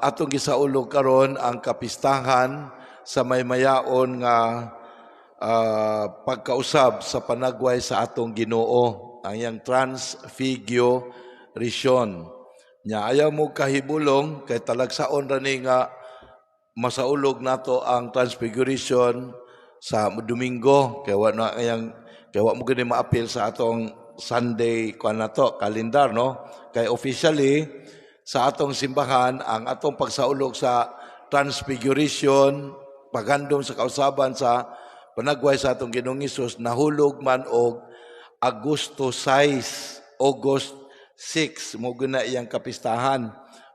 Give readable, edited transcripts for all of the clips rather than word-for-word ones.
Atong gisaulog karon ang kapistahan sa maymayaon nga pagkausab sa panagway sa atong Ginoo, ang iyang Transfiguration. Nya ayaw mo kahibulong kay talagsaon ra ni nga masaulog nato ang Transfiguration sa Domingo, kay wa na yang kay wa mo gani maapil sa atong Sunday kuan nato kalendar, no? Kay officially sa atong simbahan, ang atong pagsaulog sa Transfiguration, paghandom sa kausaban sa panagway sa atong Ginoong Hesus, nahulog man og Agosto 6, August 6 mo guna iyang kapistahan.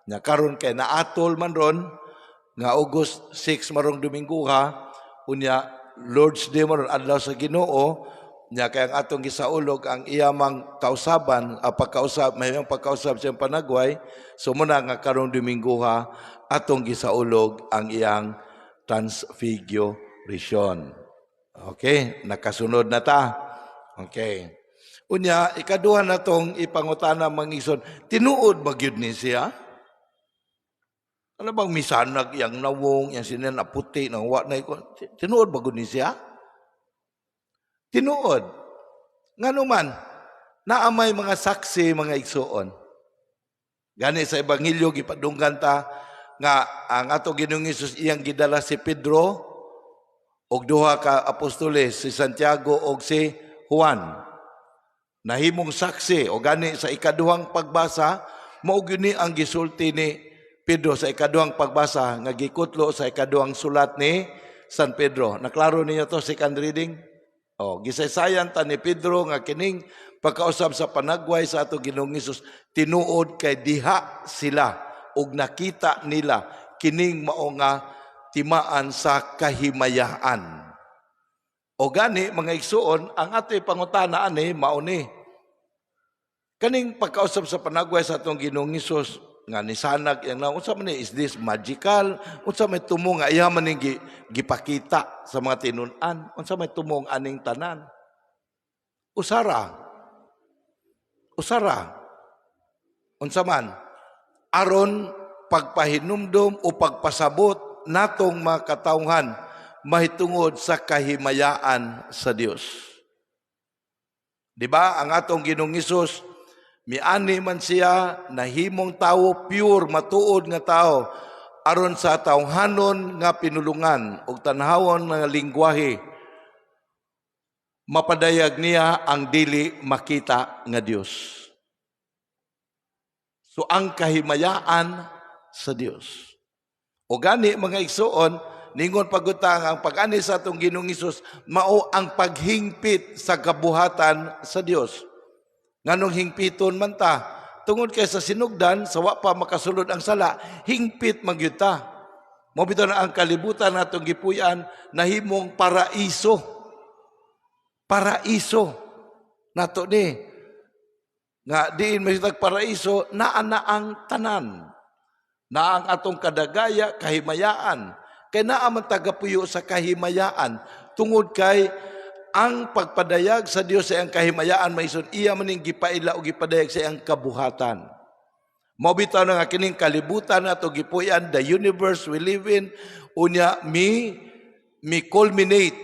Nya karon kay naatol man ron nga August 6 marong Domingo ha, unya Lord's Day man ron, adlaw sa Ginoo. Nya kay ang atong gisaulog ang iyamang kausaban, ang pagkausab, may pagkausab siyang panagway, so muna nga karong Domingo ha atong gisaulog ang iyang Transfiguration. Okay, nakasunod na ta. Okay. Unya, ikaduha na tong ipangutana, mga igsoon, tinuod ba gyud ni siya? Ano bang misanag yang nawong, yang sinan na puti, nang wa na iko? Tinuod ba gyud ni siya? Tinuod. Ngano man, naamay mga saksi, mga igsuon. Gani sa Ebanghelyo gipadunggan ta nga ang ato Ginoong Hesus iyang gidala si Pedro og duha ka apostoles, si Santiago og si Juan. Nahimong saksi. O gani sa ikaduhang pagbasa, mao gyud ni ang gisulti ni Pedro sa ikaduhang pagbasa nga gikutlo sa ikaduhang sulat ni San Pedro. Naklaro ninyo to, second reading? Oh, gisaysayan ta ni Pedro nga kining pagkausab sa panagway sa ato Ginoong Hesus tinuod kay diha sila ug nakita nila kining mao nga timaan sa kahimayaan. O gani, mga igsuon, ang ato'y pangutana ani mao ni. Kaning pagkausab sa panagway sa atong Ginoong Hesus nga nisanag yang na, unsa man ni, is this magical? Unsa may tumo nga iya man ning gipakita sa mga tinun-an? Unsa may tumong aning tanan? Usara. Usara. Unsa man? Aron pagpahinumdom o pagpasabot natong mga katawhan mahitungod sa kahimayaan sa Dios. Di ba ang atong Ginoong Hesus miani man siya, nahimong tawo, pure, matuod nga tao, aron sa tawhanon nga pinulungan ug tanhawon nga lingwahe mapadayag niya ang dili makita nga Dios. So ang kahimayaan sa Dios. O gani, mga igsuon, ningon pagutang ang pag-ani sa atong Ginoong Hesus mao ang paghingpit sa kabuhatan sa Dios. Nganong hingpiton man ta? Tungod kay sa sinugdan, sa wa pa makasulod ang sala, hingpit man gyud ta. Mao bitaw na ang kalibutan natong gipuy-an nahimong paraiso. Paraiso nato ni. Nga diin may paraiso, naa na ang tanan. Na ang atong kadagaya, kahimayaan. Kay naa man tagapuyo sa kahimayaan. Tungod kay ang pagpadayag sa Dios sa iyang kahimayaan, maison, iya maning gipaila o gipadayag sa iyang kabuhatan. Mao bitaw na nga kining kalibutan nato gipuy-an, the universe we live in, unya mi culminate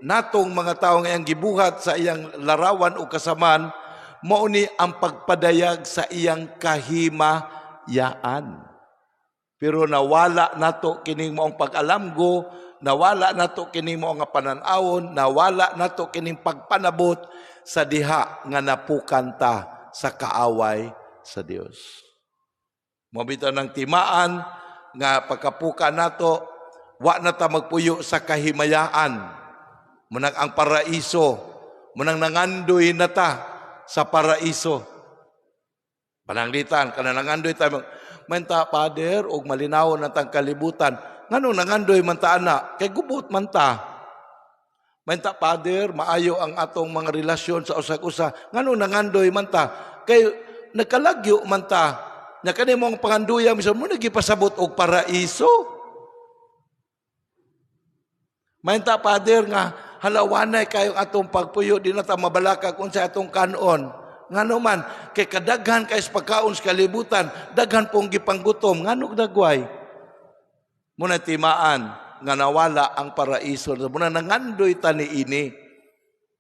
natong mga tao nga iyang gibuhat sa iyang larawan o kasamaan, mao ni ang pagpadayag sa iyang kahimayaan. Pero nawala nato kining maong pag-alamgo, nawala nato kining mao nga panan-awon, nawala nato kining pagpanabot sa diha nga napukan ta sa kaaway sa Dios. Mao bitaw ng timaan nga pagkapuka nato, wa na ta magpuyo sa kahimayaan. Munang ang paraiso, munang nangandoy na ta sa paraiso. Pananglitan, kana nangandoy ta, manta, Father, og malinaw na tang kalibutan. Ngano nangandoy man ta ana? Kay gubot man ta. Manta, Father, maayo ang atong mga relasyon sa usag-usa. Ngano nangandoy man ta? Kay nagkalagyo man ta. Nya kani mong panganduya misan mo nagipasabot og paraiso. Manta, Father, nga halawanay kayo atong pagpuyo, di na ta mabalaka kung sa atong kanon. Ngano man kay kadaghan kay sa pagkaon sa kalibutan, daghan pong gipanggutom, nganong dagway? Muna timaan nga nawala ang paraiso. Muna nangandoy ta niini.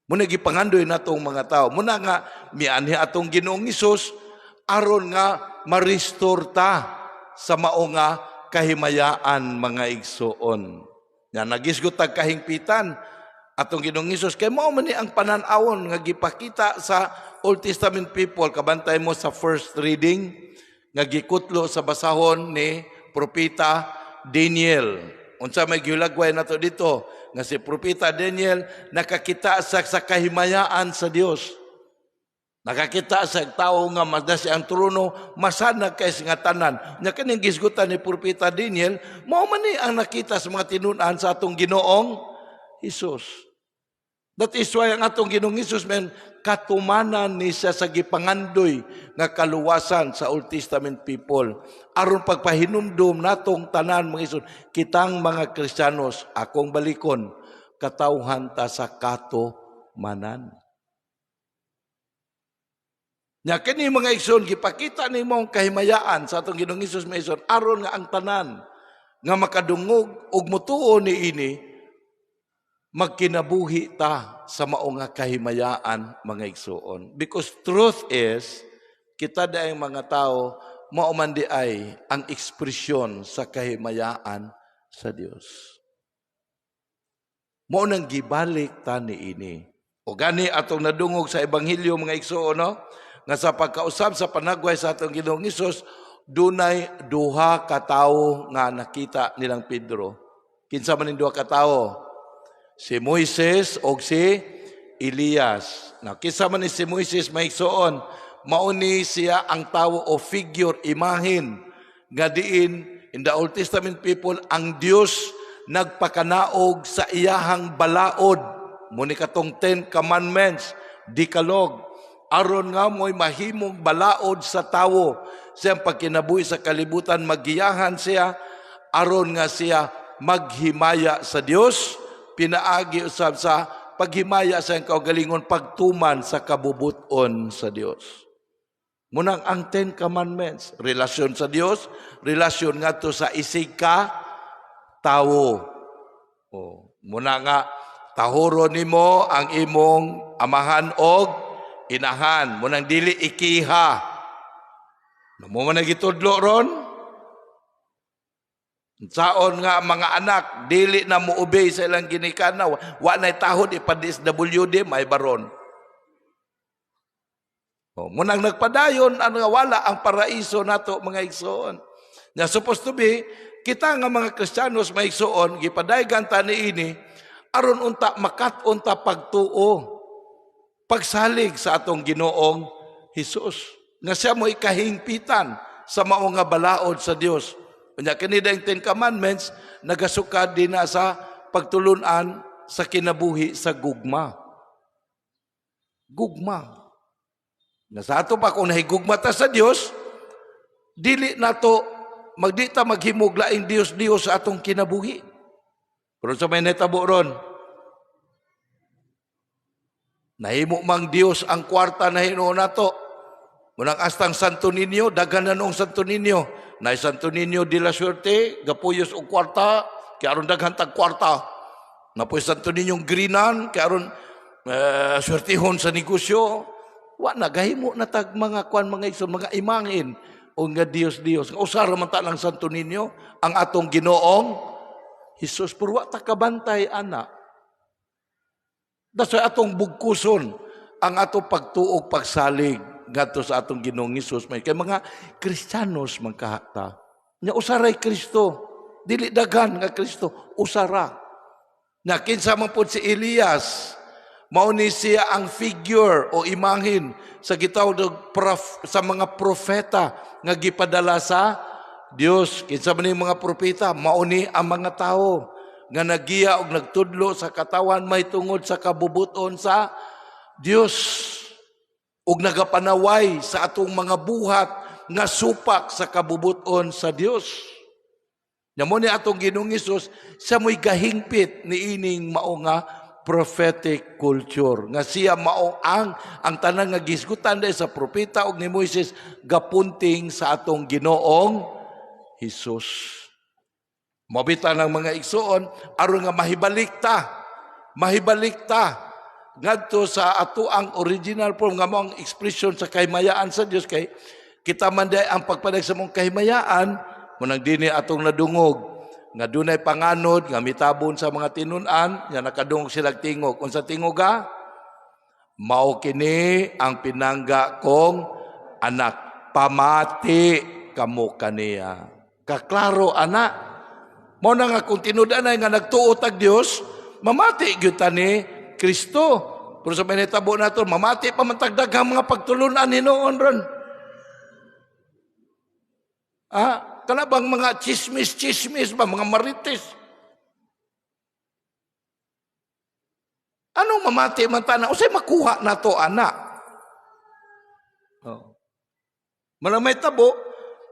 Muna gipangandoy natong mga tao. Muna nga mianhi atong Ginoong Hesus aron nga ma-restore ta sa mao nga kahimayaan, mga igsuon. Nga nagisgot tag kahingpitan atong Ginoong Hesus kay mao man ni ang panan-awon nga gipakita sa Old Testament people. Kabantay mo sa first reading nga gikutlo sa basahon ni Propeta Daniel. Unsa may gihulagway nato dito? Nga si Propeta Daniel nakakita sa kahimayaan sa Dios. Nakakita sa tao nga masda ang trono, masanag kay nga tanan. Nya kaning gisgutan ni Propeta Daniel, mao man ni ang nakita sa mga tinun-an sa atong Ginoong Hesus. That is why ang atong Ginoong Hesus men katumanan ni siya sa gipangandoy nga kaluwasan sa Old Testament people. Aron pagpahinumdum natong tanan, mga igsoon, kitang mga Kristiyanos, akong balikon, katawhan ta sa katumanan. Nya kini, mga igsoon, gipakita nimo ang kahimayaan sa atong Ginoong Hesus, mga igsoon, aron nga ang tanan nga makadungog ug mutuo niini, magkinabuhi ta sa mao nga kahimayaan, mga igsoon. Because truth is, kita ang mga tao, mao man di ay ang ekspresyon sa kahimayaan sa Dios. Mao nang gibalik ta niini. O gani atong nadungog sa ebanghelyo, mga igsoon, no? Nga sa pagkausab sa panagway sa atong Ginoong Hesus, dunay duha ka tawo nga nakita nilang Pedro. Kinsa man ning duha ka tawo? Si Moises o si Elias. Now, kinsa man ni si Moises, mga igsoon? Mao ni siya ang tawo o figure, imahin, nga diin in the Old Testament people, ang Dios nagpakanaog sa iyahang balaod. Muni katong Ten Commandments, Decalogue. Aron nga mo'y mahimong balaod sa tawo. Siyang pagkinabuhi sa kalibutan, magiyahan siya, aron nga siya maghimaya sa Dios, pinaagi usab sa paghimaya sa iyang kaugalingon, pagtuman sa kabubuton sa Dios. Munang ang Ten Commandments, relasyon sa Dios, relasyon ngadto sa isig ka tawo. Oh, muna nga tahuro nimo ang imong amahan og inahan, munang dili ikiha. Mo man gitudlo ron. Saon nga mga anak dili na mo-obey sa ilang ginikanan, wa nay tahod, ipa-DSWD may baron. Oh, munang nagpadayon ang nga wala ang paraiso nato, mga igsoon. Na supposed to be kita nga mga Kristiyanos, mga igsoon, gipadaygan ta niini aron unta makat-on ta pagtuo, pagsalig sa atong Ginoong Hesus nga siya mo ikahingpitan sa mao nga balaod sa Dios. Unya kini dayong Ten Commandments nagasukad din na sa pagtulunan sa kinabuhi sa gugma. Gugma. Na sa ato pa kung nahigugma ta sa Dios, dili nato magdita maghimog laing Dios Dios sa atong kinabuhi. Pero sa may netabo ron, nahimo mang Dios ang kwarta na hinuon nato. Munang astang Santo Niño, daghan na noong Santo Niño. Nay Santo Niño de la Suerte, gapuyos og kwarta, kay aron daghan tag kwarta. Napoy Santo Niño Grinan, kay aron swertihon sa negosyo. Wa na gahimo na tag mga kwan, mga igsoon, mga imangin o nga Dios Dios. Usara man ta lang Santo Niño ang atong Ginoong Hesus, pero wa ta kabantay ana. That's why atong bugkuson ang atong pagtuog, pagsalig ngadto sa atong Ginoong Hesus, may kay mga Kristiyanos man kahata. Nya usaray Kristo, dili daghan nga Kristo, usara. Nya kinsa man pud si Elias? Mao ni siya ang figure o imahin sa gitawag sa mga propeta nga gipadala sa Dios. Kinsa man ni mga propeta? Mao ni ang mga tawo nga nagiya og nagtudlo sa katawan mahitungod sa kabubuton sa Dios ug nagapanaway sa atong mga buhat nga supak sa kabubuton sa Dios. Nya mo ni atong Ginoong Hesus, siya mo'y gahingpit niining mao nga prophetic culture nga siya mao ang tanan nga gisgutan dahil sa propeta og ni Moises gapunting sa atong Ginoong Hesus. Mabita ng mga igsuon aron nga mahibalik ta ngadto sa ato ang original form nga mao ang expression sa kahimayaan sa Dios, kay kita man day ang pagpadag sa mong kahimayaan munang dini atong nadungog nga dunay panganod nga mitabon sa mga tinun-an nga nakadungog sila tingog. Unsa tingog ga? "Mao kini ang pinangga kong anak, pamati kamo kaniya." Kaklaro ana. Mao na nga kung tinud-anay nga nagtuo tag Dios, mamati gyud ta ni Kristo. Pero sa manitabo nato, mamati pa man tag daghang mga pagtulunan hinuon ron. Ah, kana bang mga chismis-chismis ba, mga marites? Anong mamati man ta na? Unsay makuha nato ana? Oh. Manang may tabo,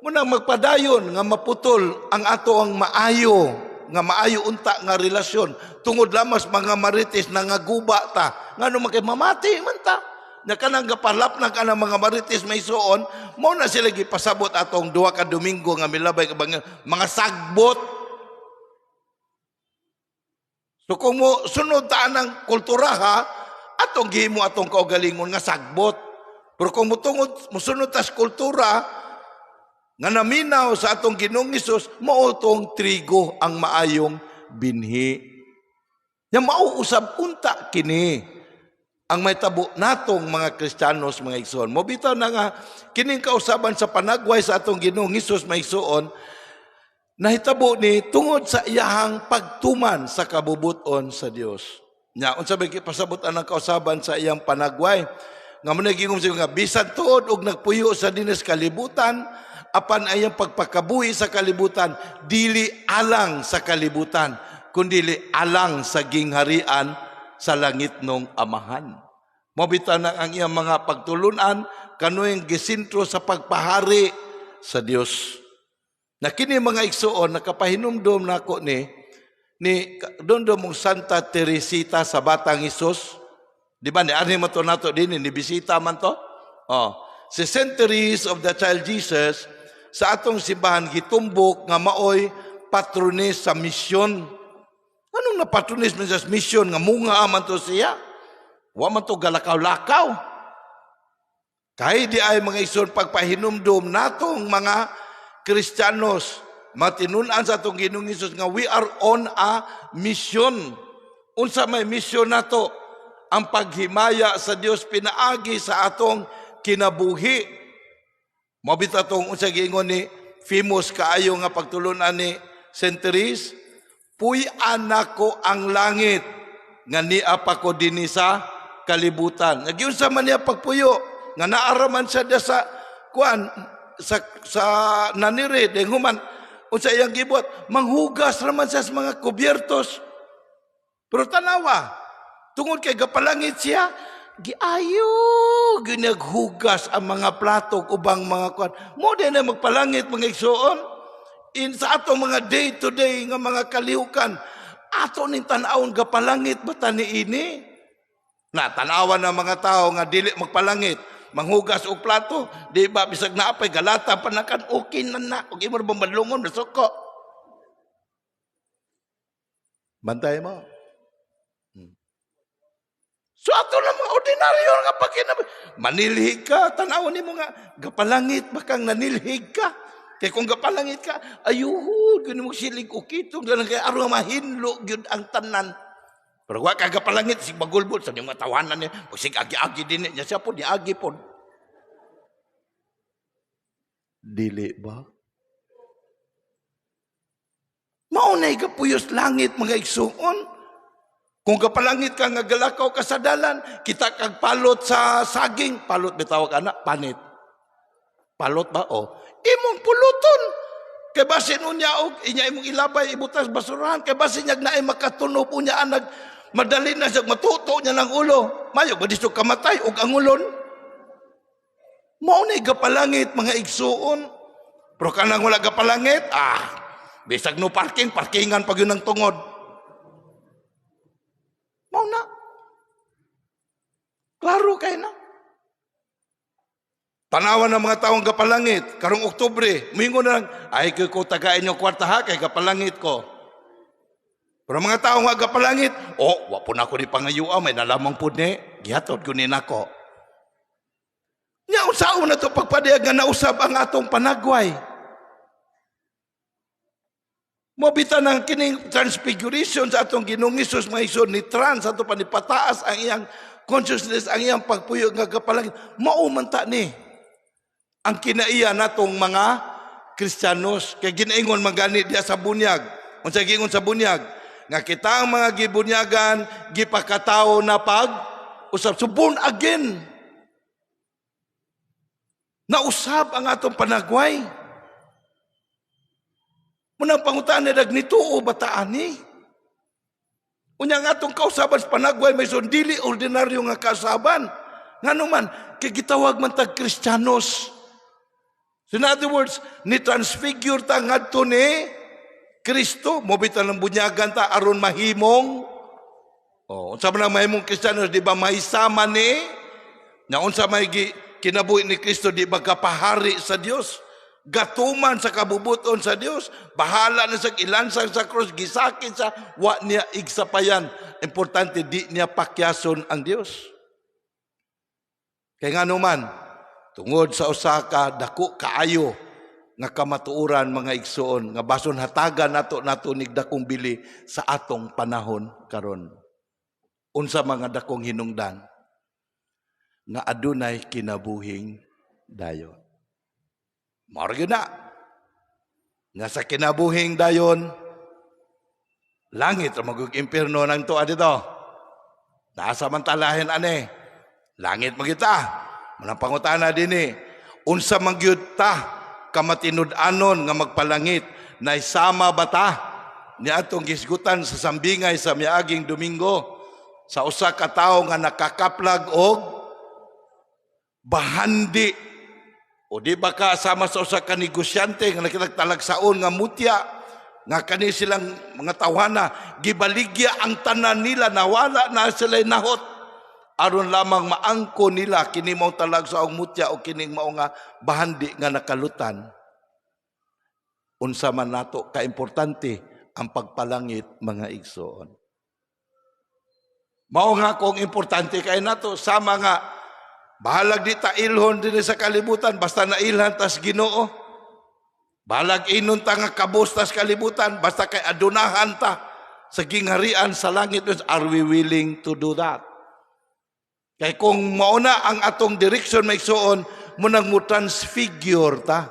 munang magpadayon nga maputol ang ato ang maayo, nga maayo unta nga relasyon tungod lamas mga marites na nga guba ta. Ngano man kay mamati man ta. Nya kanang gapalap na kanang mga marites may suon, mao na sila gipasabot atong 2 ka Domingo nga milabay ka bang mga sagbot. So kung mo sunod ta ng kultura ha, atong gihimo atong kaugalingon nga sagbot. Pero kung mutungod musunod ta sa kultura nga naminaw sa atong Ginoong Hesus, mao tong trigo ang maayong binhi. Nya mauusab unta kini ang may tabo natong mga Kristiyanos, mga igsoon. Mo bitaw na nga kining kausaban sa panagway sa atong Ginoong Hesus, mga igsoon, nahitabo ni tungod sa iyahang pagtuman sa kabubuton sa Dios. Nya unsa may pasabot ang kausaban sa iyang panagway? Nga mo nagingom siya nga bisan tuod og nagpuyo sa dinis kalibutan, apan ayang pagpakabuhi sa kalibutan dili alang sa kalibutan, kundili alang sa gingharian sa langit nung Amahan. Mabita na ang iyang mga pagtulunan kanuyang gisintro sa pagpahari sa Dios. Na kini mga igsuon nakapahinumdom nako ni doon mong Santa Teresita sa Batang Hesus. Di ba ni ani man to nato dinhi, ni bisita man to? Oh. Si Saint Therese of the Child Jesus sa atong simbahan gitumbok nga maoy patrones sa misyon. Anong napatrones man sa misyon nga munga man to siya? Wa man to galakaw-lakaw. Kay di ay mga igsoon pagpahinumdum natong mga Kristiyanos, matinun-an sa atong Ginoong Hesus nga we are on a mission. Unsa may mission nato? Ang paghimaya sa Dios pinaagi sa atong kinabuhi. Mabita tong unsa giingon ni famous kaayo nga pagtulunan ni Saint Therese, "Puy-an nako ang langit nga nia pa ko dinhi sa kalibutan." Nagiunsa man niya pagpuyo nga naaraman siya sa kuan sa nanire deng human unsa iyang gibuhat, manghugas raman siya sa mga kubyertos. Pero tanawa, tungod kay gapalangit siya, giayo ginaghugas ang mga plato ubang mga kuan. Mo din na magpalangit, mga igsuon, in sa atong mga day to day nga mga kalihukan, ato ning tan-awon, gapalangit ba ta niini? Na tan-awan ng mga tao nga dili magpalangit, manghugas og plato, di ba, bisag naapay galata pa na kan, okay na na og imo ba madlungon masuko. Bantay mo. So ato na mga ordinaryo nga pagkinabi. Manilhig ka, tan-awon nimo nga gapalangit ba kang nanilhig ka? Kay kung gapalangit ka, ayuhod, gud mo silig okay to, ganun kay aron mahinlo gyud ang tanan. Pero wa ka gapalangit, sig magulbol sa niyong tawanan niya, o sig agi-agi din niya siya po, niagi po. Dili ba? Mao na gapuyos langit, mga igsuon. Kung kapalangit ka nga galakaw ka sa dalan, kita kag palot sa saging, palot bitawag ana, panit. Palot ba? O. Imong puluton. Kay basin unya og inya imong ilabay ibutas basurahan, kay basin niya naay makatunob unya anag madali na siya matuto niya ng ulo. Mayo ba diso kamatay og ang ulon? Mao na gapalangit, mga igsuon. Pero kanang wala gapalangit, bisag no parking, parkingan pag yun ang tungod. Mao na. Klaro kay na. Tanawan ng mga taong gapalangit, karong Oktubre, mingon na lang, "Ay ko tagain yung kwarta ha, kay gapalangit ko." Pero mga tao nga gapalangit, "Oh, wa po na ako ni pangayua, may nalamang po ni, gihatod ko ni nako." Nya unsaon na to pagpadayag nga nausab ang atong panagway? Mobita ng kining transfiguration sa atong Ginoong Hesus, mga igsoon, ni trans ato pa ni pataas ang iyang consciousness, ang iyang pagpuyo nga gapalangit. Mao man ta ni ang kinaiya natong mga Kristiyanos kay ginaingon man gani diya sa bunyag. Unsa giingon sa bunyag? Nga kita ang mga gibunyagan, gipakatawo na pag usab. So born again. Nausab ang atong panagway. Munang pangutan ni nito o bataan ni. Unya nga atong kausaban sa panagway may son dili ordinaryo nga kausaban. Ngano man kay gitawag man tag Kristiyanos. So in other words, ni transfigure ta ngadto ni Kristo, mobita ng bunyagan ta aron mahimong. Oh, unsa man ang mahimong Kristiyano, di ba mahisama ni na unsa may kinabuhi ni Kristo, di ba kapahari sa Dios? Gatuman sa kabubuton sa Dios, bahala na sa ilansang sa krus, gisakit sa wa niya igsapayan. Importante di niya pakyason ang Dios. Kay ngano man, tungod sa usa ka dako kaayo nga kamatuoran, mga igsoon, nga bason hatagan nato nato nig dakong bili sa atong panahon karon. Unsa mga dakong hinungdan? Nga adunay kinabuhing dayon. Mao gyud na. Nga sa kinabuhing dayon, langit ra magug impierno nang tuwa dito. Nasa man talahin ane. Langit magita. Manang pangutana dinhi. Unsa man gyud ta kamatinud-anon nga magpalangit? Naisama ba ta ni atong gisgutan sa sambingay sa miaging Domingo sa usa ka tawo nga nakakaplag og bahandi? O di ba ka sama sa usa ka negosyante nga nakitag talagsaon nga mutya nga kani silang mga tawhana gibaligya ang tanan nila, nawala na sila nahot aron lamang maangko nila kini mao talagsaong mutya o kining mao nga bahandi nga nakalutan? Unsa man nato kaimportante ang pagpalangit, mga igsoon? Mao nga kung importante kay nato, sama nga bahalag di ta ilhon dinhi sa kalibutan, basta nailhan tas Ginoo. Bahalag inon ta nga kabos tas kalibutan, basta kay adunahan ta sa gingharian sa langit. Are we willing to do that? Kay kung mauna ang atong direction, mga igsoon, munang mo transfigure ta.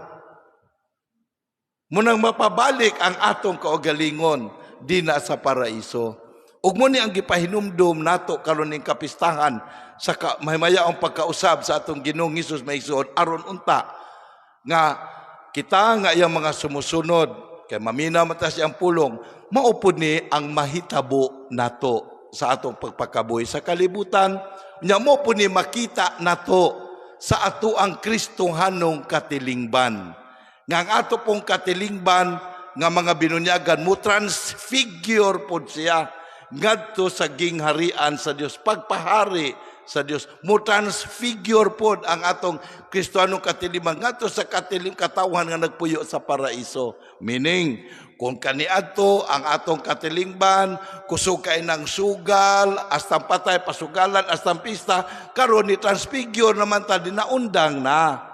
Munang mapabalik ang atong kaugalingon dina sa paraiso. Ug mo ni ang gipahinumdum nato karon ning kapistahan sa mahimayaong pagkausab sa atong Ginoong Hesus, mga igsoon, aron unta nga kita nga iyang mga sumusunod kay maminaw man ta siyang pulong, mao pud ni ang mahitabo nato sa atong pagpakabuhi sa kalibutan. Nya mo pud ni makita nato sa ato ang Kristohanong katilingban, nga ang ato pong katilingban nga mga binunyagan mo transfigure pod siya ngadto sa gingharian sa Dios, pagpahari sa Dios. Mo transfigure pod ang atong Kristohanong katilingban ngadto sa katiling katawhan nga nagpuyo sa paraiso. Meaning, kung kaniadto ang atong katilingban kusog kay ng sugal, astang patay pasugalan, astang pista, karon ni transfigure naman ta, dinaundang na.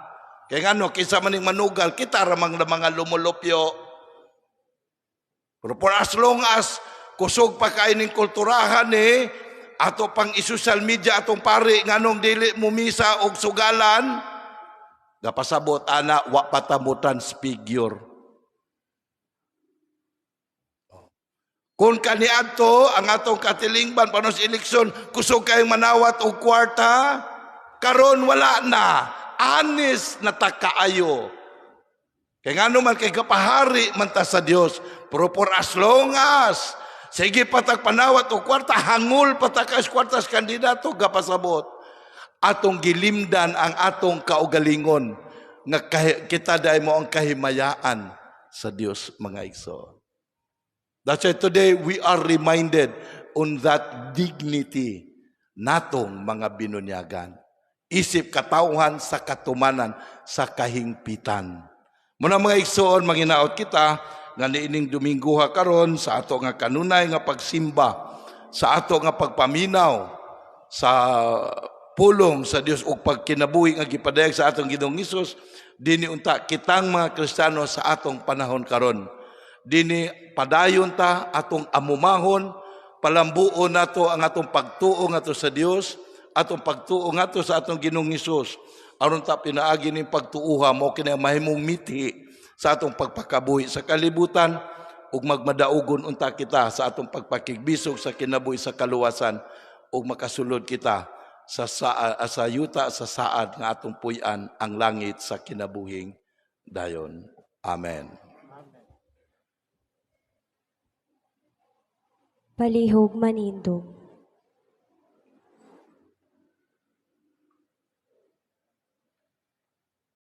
Kay ngano, kinsa man ning manugal, kita ramang na mga lumulupyo. Pero for as long as kusog pa kay ning kulturahan eh, ato pang i-social media atong pare, nganong dili mo misa og sugalan, gapasabot ana wa pa ta mo transfigure. Kung kaniadto ang atong katilingban panos eleksyon kusog kayong manawat og kwarta, karon wala na, anis na takaayo. Kay ngano man, kay kapahari man ta sa Dios. Pero for as long as sige patag panawat og kwarta, hangul patakas kwartas kandidato, gapasabot atong gilimdan ang atong kaugalingon nga kita dai mo ang kahimayaan sa Dios, mga igsoon. That's why today we are reminded on that dignity Natong mga binunyagan. Isip katawhan sa katumanan, sa kahingpitan. Muna, mga igsoon, manginaot kita nga niining Dominguha karon sa ato nga kanunay nga pagsimba, sa ato nga pagpaminaw sa pulong sa Dios ug pagkinabuhi nga gipadayag sa atong Ginoong Hesus, dinhi unta kitang mga Kristiyano sa atong panahon karon. Dinhi padayon ta atong amumahon, palambuon nato ang atong pagtuo ngadto sa Dios, atong pagtuo ngadto sa atong Ginoong Hesus, aron ta pinaagi ning pagtuuha mo kini ang mahimong mithi sa atong pagpakabuhi sa kalibutan ug magmadaugon unta kita sa atong pagpakigbisog sa kinabuhi sa kaluwasan ug makasulod kita sa yuta sa saad nga atong puy-an, ang langit, sa kinabuhing dayon. Amen. Palihog manindog.